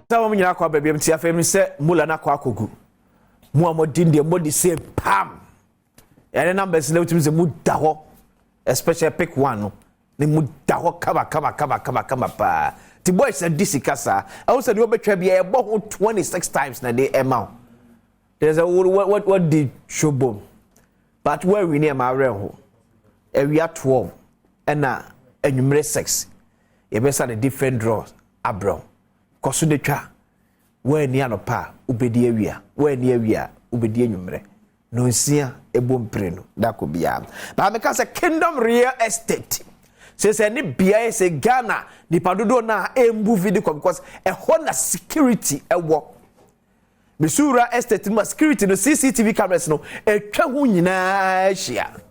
Sɛ wɔn nyinaa kɔ aba biam ti afei mi sɛ mula no akɔ akɔgu mu a mɔdi deɛ mɔdi se pam ɛne numbers na wotumi sɛ mu da hɔ, especially pick one no ne mu da hɔ kama kama kama kama kama paa. Ti boys adi sika saa, ɛwɔ sɛ deɛ wɔbɛtwa bi ɛbɔ ho 26 times na de ɛma wo deɛ sɛ wɔdi showbom, but wɔawi ne ɛma awerɛ ho. Awia 12 ɛna anwummerɛ 6 yɛbɛsa the different draws abrɛw. Kɔ so de twa. Woani anɔpa a, wobɛdi awia. Woani awia a, wobɛdi anwummerɛ nonsia ɛbɔ mpire no dako biara. Baa meka sɛ Kingdom Real Estate sɛ ne beaeɛ sɛ Ghana nipa dodoɔ no a ɛmbu fi de kɔ because ɛhɔ na security ɛwɔ. Misura estate no ma security no, CCTV cameras no ɛtwa ho nyinaa ahyia.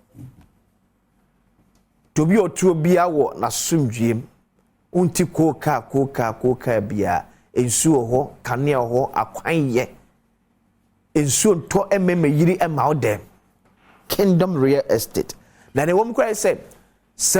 Tobi ɔtuo biara wɔ n'asomdwiem, wonti kookaa kookaa kookaa biara. Nsuo wɔ hɔ, kanea wɔ hɔ, akwan yɛ, nsuo ntɔ mmɛmɛ yiri ɛma wo dɛm. Kingdom Real Estate na ne wɔm koraa sɛ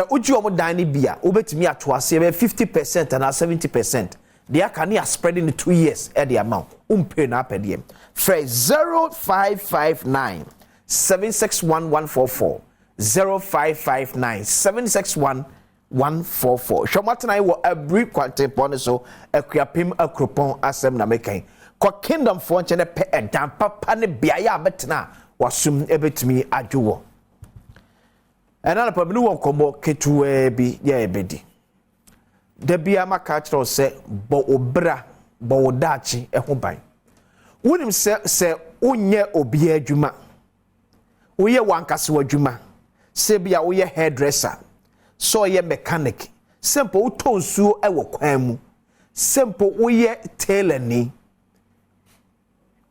wogye wɔn dan no bi a, wobɛtumi ato aseɛ bɛyɛ 50% anaa 70%. Deɛ aka ne aspread no 2 years ɛde ama wo. Wompɛ no apɛdeɛ, frɛ 0559 761 144, 0559 761 144. Hwɛ, mo atena wɔ Abiri kwantempɔn no so, Akuapem Akuropɔn asɛm na mekan. Kɔ Kingdom foɔ nkyɛn pɛ ɛdan papa ne beaeɛ a bɛtena a wasom ɛbɛtumi adwo wɔ. Ɛna napa mi ne wɔ nkɔmmɔ ketewaa bi yɛ ɛbɛdi da bia maka kyerɛ wo sɛ bɔ wo bra, bɔ wo daakye ho ban. Wonim sɛ wonyɛ obiara adwuma, woyɛ wankasa w'adwuma, sɛ bi a woyɛ hairdresser, sɛ ɔyɛ mechanic, sɛ mpo wotɔ nsuo wɔ kwan mu, sɛ mpo woyɛ tailor ni,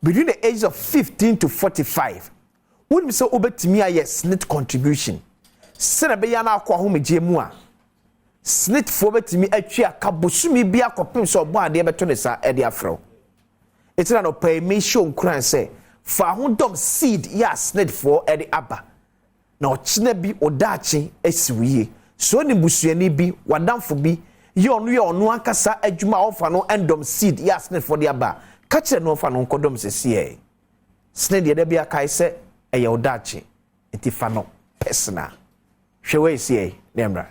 between the age of 15 to 45, wonim sɛ wobɛtumi ayɛ SSNIT contribution sɛnɛ bɛyɛ no akɔ ahomegye mu a, SSNIT foɔ bɛtumi atwi aka bosome bi akɔpem sɛ ɔbɔ adeɛ bɛto ne sa ɛde afrɛ wo. Ɛti na nɔpɛ mi hyɛ nkuran sɛ fa ho dɔm seed yɛ a SSNIT foɔ ɛde aba na ɔkyena bi ɔdaakye asi wo yie. So ne busuani bi, wadamfo bi yɛ ɔno yɛ ɔno ankasa adwuma a ɔfa no ɛndɔm seed yɛ a SSNIT foɔ de aba, ka kyerɛ no ɔfa no nkɔdɔm sɛsiɛ. SSNIT deɛ, da bi akae sɛ ɛyɛ ɔdaakye, nti fa no personal. Hwɛ wɔ esi yɛ ne mmra.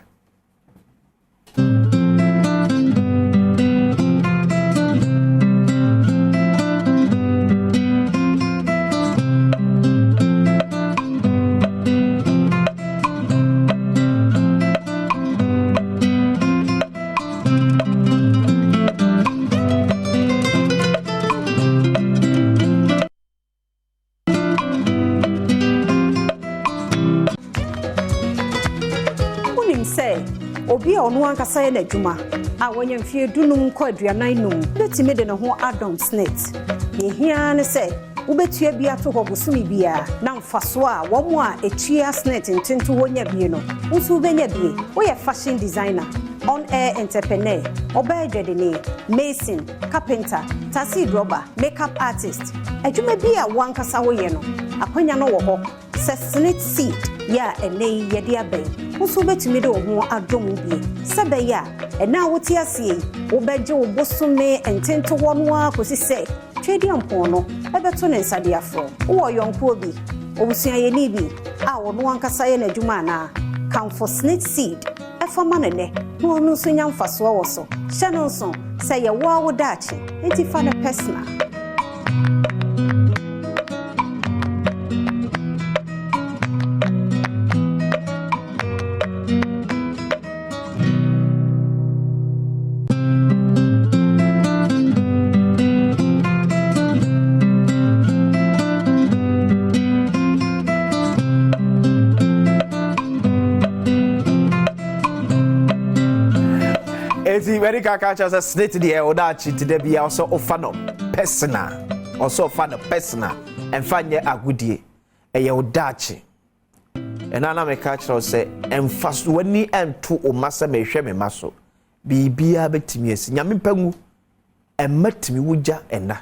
Wonim sɛ obi a ɔno ankasa yɛ n'adwuma a wɔanya mfeɛ 15 kɔ 45 bɛtumi de ne ho adɔm SSNIT. Deɛ hia ne sɛ wobɛtua bi ato hɔ bosome biara, na mfasoɔ a wɔn a ɛtua SSNIT ntento hɔ nya bie no, wo nso wobɛnya bie. Woyɛ fashion designer, on air entrepreneur, ɔbaa adwadini, mason, carpenter, taxi driver, makeup artist, adwuma bi a wankasa woyɛ no, akwanya no wɔ hɔ sɛ SSNIT seed yɛ a ɛnɛ yi yɛde aba yi, wo nso wobɛtumi de wo ho adɔ mu bie sɛ bɛyɛ a ɛna a wote aseɛ yi, wobɛgye wo bosome ntentohɔ no ara kɔsi sɛ Twɛdi no ɛbɛto ne nsa de aforɔ. Wowɔ yɔnkoɔ bi, obusuayɛni bi a ɔno ankasa yɛ n'adwuma anaa, kamfo SSNIT seed ɛfa ma no nnɛ na ɔno nso nya mfasoɔ wɔ so. Hyɛ no nso sɛ yɛwo a wo daakye, enti fa no personal. Eti wɛde kaka kyerɛ sɛ SSNIT deɛ, ɔdaakye ti da bia ɔsɛ ɔfa no personal, ɔsɛ ɔfa no personal, ɛmfa nyɛ agodie, ɛyɛ ɔdaakye. Ɛna na meka kyerɛ wo sɛ ɛmfa so w'ani ɛnto wo ma sɛ mehwɛ me ma so, biribiara bɛtumi asi. Nyame mpa ngu ɛmma tumi wogya ɛna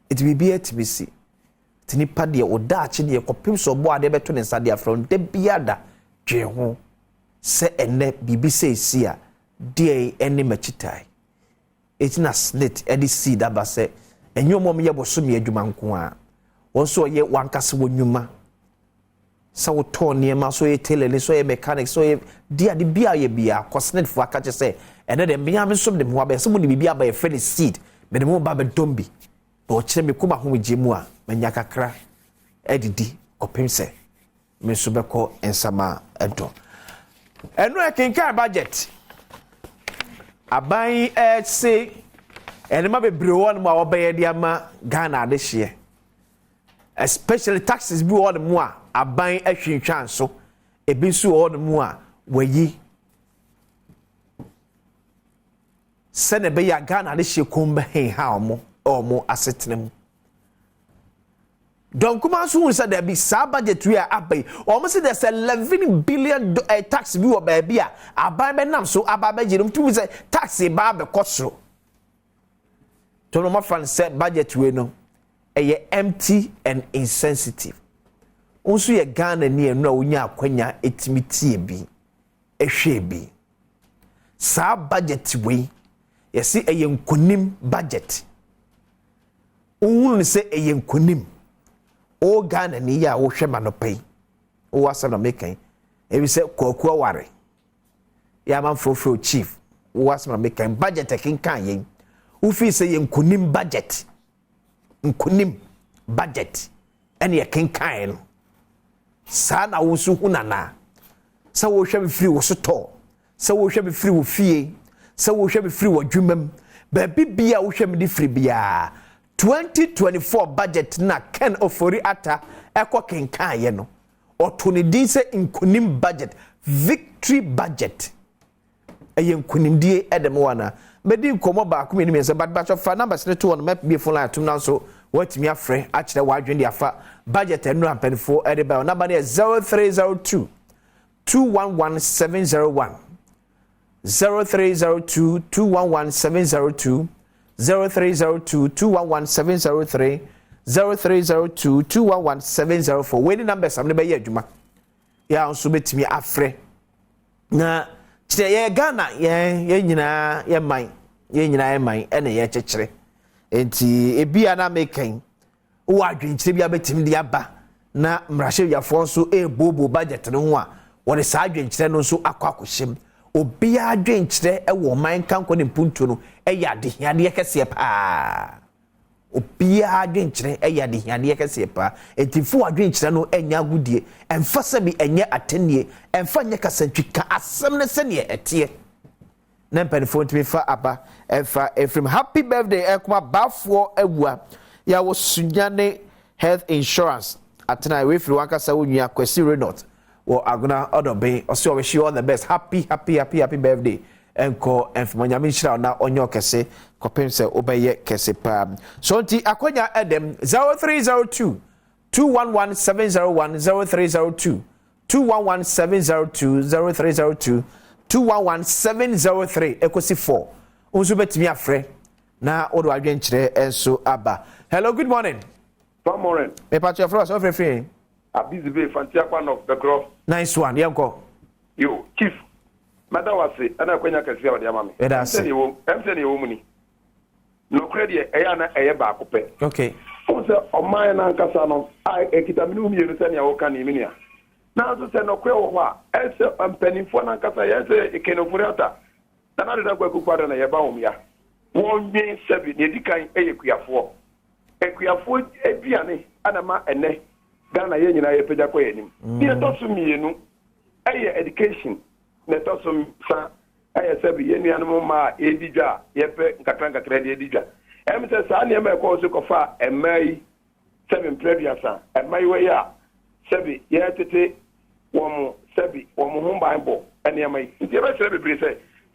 ɛti biribiara tumi si. Nti nipa deɛ, ɔdaakye deɛ, kɔpem sɛ ɔbɔ adeɛ bɛto ne nsa de afrɛ no da biara da, dwen ho sɛ ɛnɛ biribi sɛ esi a, deɛ ɛne m'akyitae. Eti na SSNIT de seed aba sɛ ɛnyɛ wɔn a wɔyɛ bosome adwuma nko a, wɔn nso wɔyɛ wɔn ankasa wɔn nnwuma. Sɛ wotɔn nneɛma, sɛ ɔyɛ tailor ni, sɛ ɔyɛ mechanic, sɛ ɔyɛ di ade bi a ɔyɛ biara, kɔ SSNIT foɔ aka kyerɛ sɛ ɛnɛ deɛ mmea me nso mede me ho abɛyɛ sɛ mode biribi aba yɛfrɛ no seed, mede me ho ba abɛdɔm bi. Na ɔkyerɛ me kɔm ahomegye mu a, manya kakra adidi kɔpem sɛ me nso bɛkɔ nsama dɔ. Ɛno ɛkenkan budget. Aban ɛse nneɛma bebree wɔ nom a wɔbɛyɛ de ama Ghana adehyeɛ. Especially taxes bi wɔ nom a aban ahwintwan so. Ebi nso wɔ nom a wɔayi. Sɛnea ɛbɛyɛ a Ghana adehyeɛ kɔn bɛhenha wɔn wɔ wɔn asetena mu. Don Kumaa nso hu sɛ dabi saa budget wei a aba yi, wɔn se there's 11 billion tax bi wɔ baabi a aban bɛnam so aba abɛgye no, tumi sɛ tax ba abɛkɔ soro. To no mafa no sɛ budget wei no ɛyɛ empty and insensitive. Wo nso yɛ Ghana ni ɛno a wonya akwanya etimi tie bi, ehwɛ bi. Saa budget wei yɛsi ɛyɛ nkonim budget. Wohunu no sɛ ɛyɛ nkonim. O Ghana ni yɛ a wohwɛ ma no pɛ yi, wowɔ asɛm na meka yi, ebi sɛ kwaku aware, yɛ amanfoɔ chief, wowɔ asɛm na meka yi, budget ɛkenkan yɛn, wofii sɛ yɛ nkonim budget, nkonim budget, ɛne yɛkenkan no. Saa na wo nso hu nana, sɛ wohwɛ me firi wo so tɔ, sɛ wohwɛ me firi wo fie, sɛ wohwɛ me firi wo adwuma mu, baabi bia wohwɛ me de firi biara, 2024 budget na Ken Ofori Atta ɛkɔ kenkaeɛ no, ɔto ne din sɛ nkonim budget, victory budget. Ɛyɛ nkonimdie ɛde mu wana. Mɛdi nkɔmmɔ baako mmienu mmiɛnsa, but batɔ fa numbers ne to hɔ no, mɛbie phone line atum na nso wɔatumi afrɛ akyerɛ w'adwene de afa budget ɛnu mpanimfoɔ ɛde ba. Number no yɛ 0302 211 701, 0302 211 702, 0302 211 703, 0302 211 704. Wei ne numbers am ne bɛyɛ adwuma. Yɛ nso bɛtumi afrɛ na kyerɛ yɛ Ghana, yɛn nyinaa yɛ man, yɛn nyinaa yɛ man ɛna yɛkyekyere. Nti ebi a na mekan wɔ adwenkyerɛ bi a bɛtumi de aba na mmarahyɛwiafoɔ nso ɛrebooboo budget no ho a, wɔde saa adwenkyerɛ no nso akɔ akɔhyɛ mu. Obiara adwenkyerɛ ɛwɔ ɔman nkankɔ ne mpuntuo no ɛyɛ adehiadeɛ kɛseɛ paa. Obiara adwenkyerɛ ɛyɛ adehiadeɛ kɛseɛ paa. Nti fo adwenkyerɛ no ɛnyɛ agodie, ɛmfa sɛbi ɛnyɛ atɛnnie, ɛmfa nyɛ kasantwi, ka asɛm no sɛneɛ ɛteɛ na mpanimfoɔ ntumi fa aba ɛmfa ɛfirim. Happy birthday ɛkoma baafoɔ awua yɛwɔ Sunyane Health Insurance atena wefiri wankasa wo nua Kwasi Reynolds wɔ Agona Ɔdɔben. Ɔsɛ ɔwish you all the best. Happy, happy, happy, happy birthday ɛnkɔ ɛmfama. Nyame nhyira wo na ɔnyɛ ɔkɛse kɔpem sɛ wobɛyɛ kɛse paa. So nti akwanya ɛdɛm 0302 211 701, 0302 211 702, 0302 211 703 ɛkɔsi 4. Wo nso bɛtumi afrɛ na wode w'adwenkyerɛ nso aba. Hello, good morning. Good morning. Mepatwa frɛ sɛ wofrɛfrɛ. Abizibe Fantiakwa North Bɛkorɔ. Nice one, yɛnkɔ. Yo, Chief, mɛda wase ɛna akwanya kɛseɛ a wɔde ama me. Ɛda ase. Ɛm sɛ neɛ ɛwɔ mu ni. Nokorɛ deɛ ɛyɛ ana ɛyɛ baako pɛ. Wo sɛ ɔman no ankasa no a ɛkita me ne wo mmienu sɛnea woka ne me nua. Nanso sɛ nokorɛ wɔ hɔ a, ɛsɛ mpanimfoɔ no ankasa yɛn sɛ Ken Ofori Atta. Nana Addo Dankwa Akufo-Addo na yɛba wɔn ya. Wɔnwen sɛbi nea ɛdi kan ɛyɛ kuafoɔ. Akuafoɔ aduane ana ma ɛnɛ Ghana yɛn nyinaa yɛpagya kɔ yɛn anim. Deɛ ɛtɔ so mmienu ɛyɛ education, na ɛtɔ so mmiɛnsa ɛyɛ sɛbi yɛn nuanom mmaa a yɛdi dwa a yɛpɛ nkakra nkakra de adi dwa. Ɛm sɛ saa nneɛma ɛkɔɔ so kɔfa mmaa yi sɛbi mpere 30 mmaayewa yi a sɛbi yɛtete wɔn sɛbi wɔn ho ban bɔ nneɛma yi. Nti yɛbɛsrɛ bebree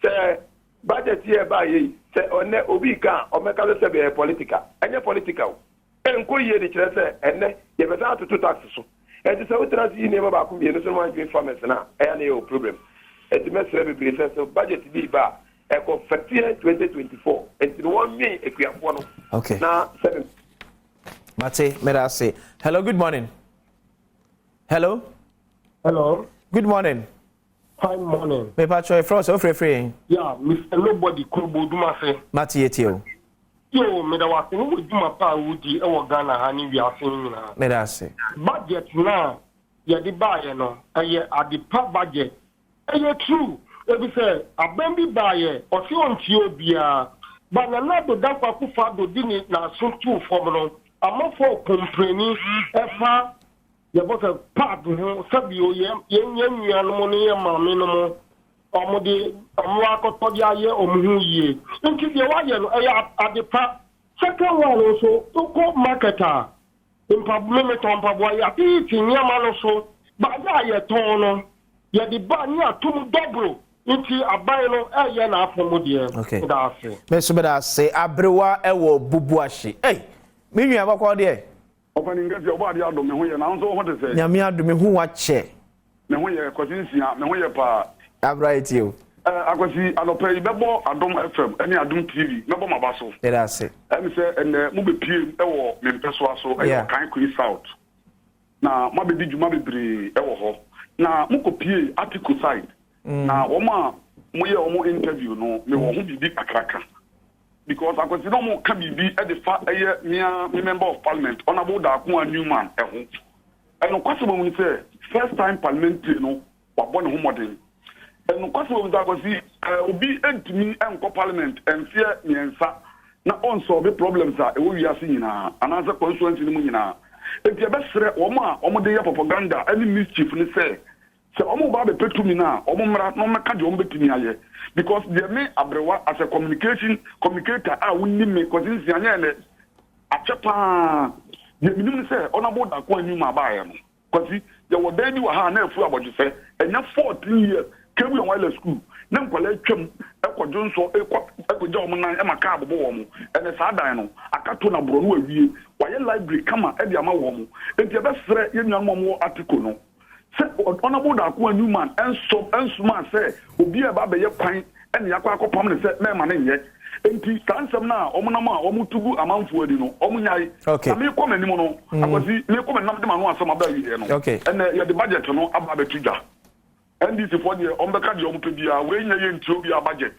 sɛ budget yɛ ɛbaa yɛ yi sɛ ɔnɛ obi ka a ɔmɛka sɛ sɛbi ɛyɛ political, ɛnyɛ political o. Ɛnkɔ yie de kyerɛ sɛ ɛnɛ yɛbɛsan atoto tax so. Ɛnti sɛ wotena ase yi nneɛma baako mmienu so no wandwene farmers no a, ɛyɛ na yɛwɔ problem. Ɛnti mɛsrɛ bebree sɛ budget bi ba a ɛkɔ fɛteɛ 2024 nti no wɔnwen akuafoɔ no na sɛbi. Mate, meda ase. Hello, good morning. Hello. Hello. Good morning. Fine morning. Mepakyɛw yɛfrɛ wo sɛ wofrɛfrɛ yɛn? Yeah, Mister Nobody Krobo Odumase. Mate yɛtie wo. Yoo, meda wo ase ne w'adwuma pa a wodi wɔ Ghana ha ne wiase no nyinaa. Meda ase. Budget no a yɛde baeɛ no, ɛyɛ ade pa budget. Ɛyɛ true, efisɛ aban bi baeɛ, ɔse ɔntie obiara, but Nana Addo Dankwa Akufo Addo de ne n'aso too fam no, amanfoɔ complaini ɛfa Yɛbɔ sɛ pad ho sɛbio yɛn yɛn yɛn nuanom ne yɛn maame nom wɔn de wɔn akɔtɔ de ayɛ wɔn ho yie nti deɛ wayɛ no ɛyɛ ade pa. Second one nso wokɔ market a mpaboa me metɔn mpaboa yɛatete nneɛma no so baayɛ a yɛtɔn no yɛde ba ne atom double nti aban no ɛyɛ n'afa mu deɛ. Okay. Meda ase. Me nso meda ase. Aberewa ɛwɔ Bubuahye. Ei! Me nua bɔkɔɔ deɛ. Ɔpanin kɛseɛ, ɔbɔ adeɛ adom, me ho yɛ, na wo nso wo ho te sɛn? Nyame adom, me hu wo akyɛ. Me ho yɛ, Kwasi Nsia, me ho yɛ paa. Abra yɛtie o. Eh, Akwasi, anɔpa yi mɛbɔ Adom FM ne Adom TV, mɛbɔ m'aba so. Yɛda ase. Ɛne sɛ ɛnnɛ mobɛpiem wɔ me mpɛsoa so, ɛyɛ Yeah. Ɔkan Queen South. Na moabɛdi dwuma bebree wɔ hɔ. Na mokɔpiee Article side. Na wɔn a moyɛɛ wɔn interview no, mewɔ ho biribi kakra ka. Because Akwasi na ɔmo ka biribi de fa ɛyɛ me ara me member of parliament Honourable Darkoa Newman ɛho. Ɛnokwasɛm a ɛwɔ mu ne sɛ first time parliamentary no wabɔ ne ho mmɔden. Ɛnokwasɛm a ɛwɔ mu ne sɛ Akwasi eh, obi ntumi nkɔ parliament mfeɛ mmiɛnsa na ɔnsɔlve problems a ɛwɔ wiase nyinaa anaasɛ constituency no mu nyinaa. Enti yɛbɛsrɛ wɔn a wɔde yɛ propaganda ne mischief no sɛ Sɛ ɔmo ba abɛpɛ tumi no a, ɔmo mmra na ɔmmɛka deɛ ɔmo bɛtumi ayɛ. Because deɛ me aberewa as a communication communicator a wonim me Kwasi Nsia nyɛ ɛnɛ, akyɛ paa. Deɛ menim ne sɛ Honourable Darko Anyimaa baeɛ no, Kwasi, yɛwɔ dan bi wɔ ha a na afu abɔdwesɛ, ɛnyɛ 14 years, Cable and Wireless School, na nkwadaa atwam kɔ dwonsɔ kɔ kɔgya wɔn nan ma kaa bobɔ wɔn. Ɛnɛ saa dan no, aka to na borɔno awie. Wɔayɛ library kama de ama wɔn. Enti yɛbɛsrɛ yɛn nuanom a wɔwɔ Article no, Sɛ Honourable Darkoa Newman nsɔ nsomaa sɛ obi a ɛba abɛyɛ kwan na yɛakɔ akɔpam no sɛ mɛmma no nyɛ. Enti saa nsɛm no a wɔnam a wɔto gu amanfoɔ ani no, wɔnnyae. Okay. Na merekɔ m'anim no, Akwasi, merekɔ m'anim na mede m'ano asɛm aba awieɛ no, Okay. ɛnnɛ yɛde budget no aba abɛto dwa. NDC foɔ deɛ wɔn bɛka deɛ wɔn pɛ biara, wei nyɛ yɛn ntie obiara budget.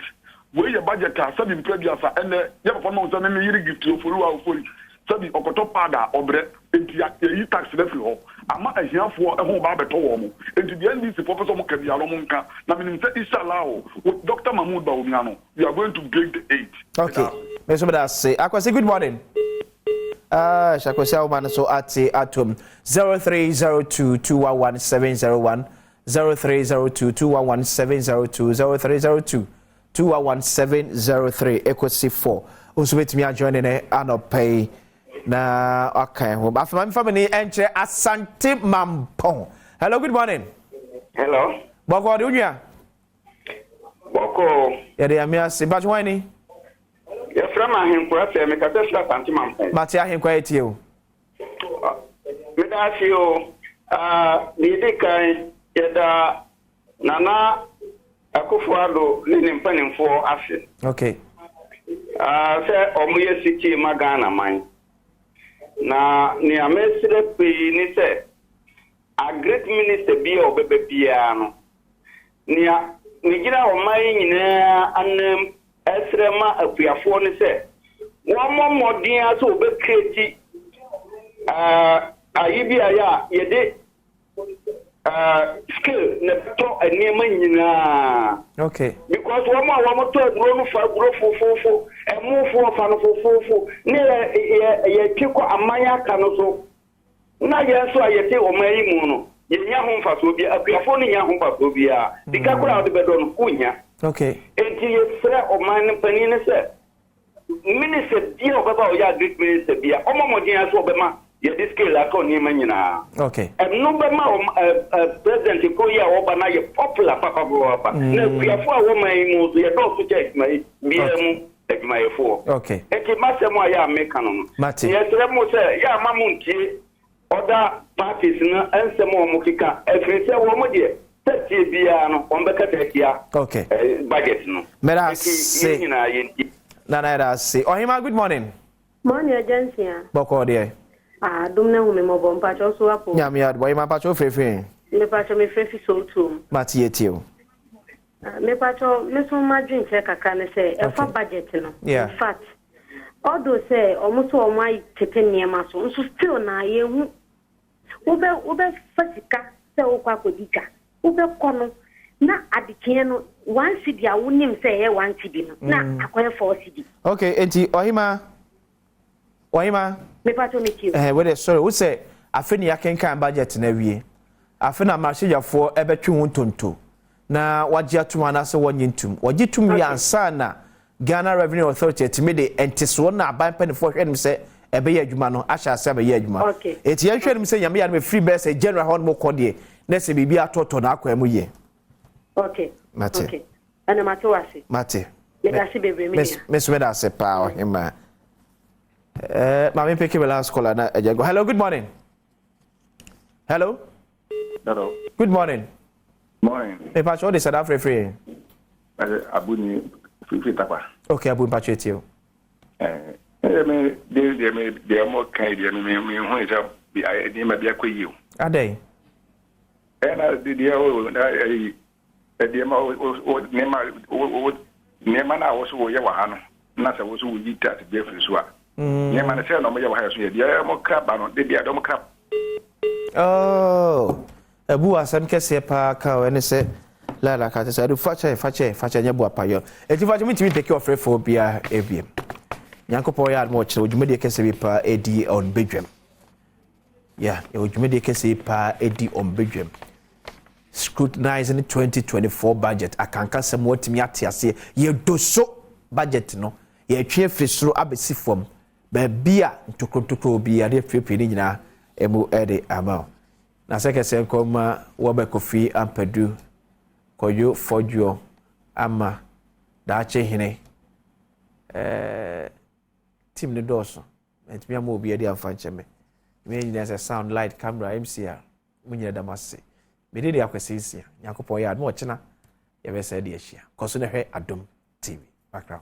Wei yɛ budget a sɛbi mprɛ aduasa ɛnɛ yɛ papa no mahu sɛ me me yere Gift Ofori Ofori sɛbi ɔkɔtɔ pad a ɔbrɛ enti ya yɛyi tax no afiri hɔ ama ahiafoɔ ɛho ba abɛtɔ wɔn enti deɛ NDC foɔ pɛ sɛ wɔn ka biara no wɔn nka na menim sɛ Ishallah with Doctor Mahmood Bawumia no we are going to break the eight. Okay, me nso meda ase. Akwasi, good morning. Ah, Akwasi Awoma no so ate atom. 0302 211 701 0302 211 702 0302 211 703 ekosi 4. Nso betumi ajoin ne anɔpa yi na aka ho. Afei ma mefa m'ani nkyerɛ Asante Mampɔn. Hello, good morning. Hello. Bɔkɔ de onua. Bɔkɔ. Yɛde Nyame ase. Mpatwo hwan ni? Yɛfrɛ me Ahenkura sɛ mekasa firi Asante Mampong. Mate Ahenkura yɛtie o. Meda ase o. Deɛ ɛdi kan yɛda Nana Akufo Addo ne ne mpanimfoɔ ase. Okay. Sɛ wɔyɛ setie ma Ghana man. Na nea mesrɛ pii ne sɛ Agric minister bi a ɔbɛba biara no, nea megyina ɔman yi nyinaa anam srɛ ma akuafoɔ ne sɛ, wɔmmɔ mmɔden ara sɛ wɔbɛ create ayi bi a yɛ a yɛde scale na ɛbɛtɔ nneɛma nyinaa. Okay. Because wɔn a wɔtɔ aburo no fa aburo fofoofo, ɛmofoɔ fa no fofoofo, ne yɛ yɛ yɛtwe kɔ aman aka no so. Na yɛn nso a yɛte ɔman yi mu no, yɛnnya ho mfasoɔ biara, akuafoɔ no nnya ho mfasoɔ biara. Sika koraa a wode bɛdɔ no, wonnya. Okay. Enti yɛsrɛ ɔman no panin no sɛ, minister biara a ɔbɛba a ɔyɛ agric minister biara, ɔmmɔ mmɔden ara sɛ ɔbɛma yɛde scale atɔ nneɛma nyinaa. Okay. Ɛno bɛma ɔm ɛ ɛ president koro yi a ɔba no ayɛ popular papapapapa. Na akuafoɔ a ɛwɔ man yi mu nso, yɛdɔɔso kyɛn adwumayɛ biara mu. adwumayɛfoɔ. Okay. Enti m'asɛm a yɛ a meka no no, Mate. yɛsrɛ mo sɛ yɛ a ma montie other parties no nsɛm a wɔkeka, ɛfiri sɛ wɔn deɛ sɛ tie biara no wɔn bɛkasa atia Okay. eh, budget no. Meda Enti ase. yɛn nyinaa yɛntie. Nana yɛda ase. Ɔhema good morning. Morning agya nsia. Bɔkɔɔ deɛ. Ah adom na hu me mmɔbɔ mpakyɛ wo so apo. Nyame adom. Ɔhema mpakyɛ wo frɛfiri he? Mepakyɛ me frɛ fi Sowutuom. Mate yɛtie wo. Mepakyɛw, me nso m'adwenkyerɛ kakra ne sɛ, ɛfa budget no, in fact, although sɛ wɔn so wɔn atete nneɛma so, nso still na yɛnhu. Wobɛ wobɛfa sika sɛ wokɔ akɔdi dwa, wobɛkɔ no na adekyeɛ no one cedi a wonim sɛ ɛyɛ one cedi no na akɔyɛ four cedi. Okay, enti ɔhema Ɔhema. Mepakyɛw me tie o. Ɛhɛn wei deɛ sorry wo sɛ afe na yɛakenkan budget no awie. Afe na mmarahyɛdwafoɔ ɛbɛtwe ho ntonto na wɔagye atom anaasɛ wɔnnye ntom. Wɔgye tom wie ansa na Ghana Revenue Authority atumi de ntesoɔ no a aban mpanimfoɔ hwɛ anim sɛ ɛbɛyɛ adwuma no ahyɛ ase abɛyɛ adwuma. Enti yɛnhwɛ anim sɛ Nyame yɛ adom ɛfiri bɛyɛ sɛ January hɔ nom kɔ deɛ na sɛ biribi atɔtɔ n'akwan mu yie. Okay. Mate. Okay. Ɛna mate wo ase. Mate. Meda ase bebree me nua. Me nso meda ase paa ɔhemaa. Eh, maame peke me last caller na ɛgya go. Hello, good morning. Hello. Hello. Good morning. Morning. Me pacho de sada frefre. Abu ni frefre takwa. Okay, abu mpacho etie o. Eh, eh me de de me de mo kan de me me me hu sɛ bi nneɛma bi akɔ yie o. Adɛn? Ɛna de deɛ o na ɛyi nneɛma o nneɛma o nneɛma no a wɔso wɔyɛ wɔ ha no na sɛ wɔso wɔyi tax bi afiri so a nneɛma no sɛ na wɔyɛ wɔ ha yɛ so yɛ deɛ wɔn kra ba no de deɛ wɔn kra. Oh, ɛbu asɛm kɛseɛ paa ka o ɛne sɛ lala ka kyɛ sɛ ɛde fakyɛ fakyɛ fakyɛ nyɛ bu apayɔ eti fakyɛ mi ntumi mpeke ɔfrɛfoɔ biara ebiem nyankopɔn yɛ adom ɔkyerɛ odwumadie kɛseɛ bi paa edi ɔn bedwam. Yeah, yɛwɔ dwumadie kɛseɛ yi paa ɛdi wɔn badwam. Scrutinizing 2024 budget, akankasɛm wɔatumi ate aseɛ. Yɛdɔ so budget no, yɛtwe afiri soro abɛsi fam. Baabi a ntokuro bi yɛde apiepie ne nyinaa ɛmu ɛde ama wo. Na sɛ kɛseɛ nkɔ ma wɔbɛ Kofi Ampadu, Kwadwo Fɔdwoɔ, Ama, Daakye Hene, ɛɛ team no dɔɔso. Mantumi amma obi adi amfa nkyɛ me. Me nyinaa sɛ sound, light, camera, MCR. Mo nyinaa da mo ase. Me de de akwasi nsia. Nyankopɔn yɛ adom ɔkyena yɛbɛsɛ de ahyia. Kɔ so na hwɛ Adom TV. Makra.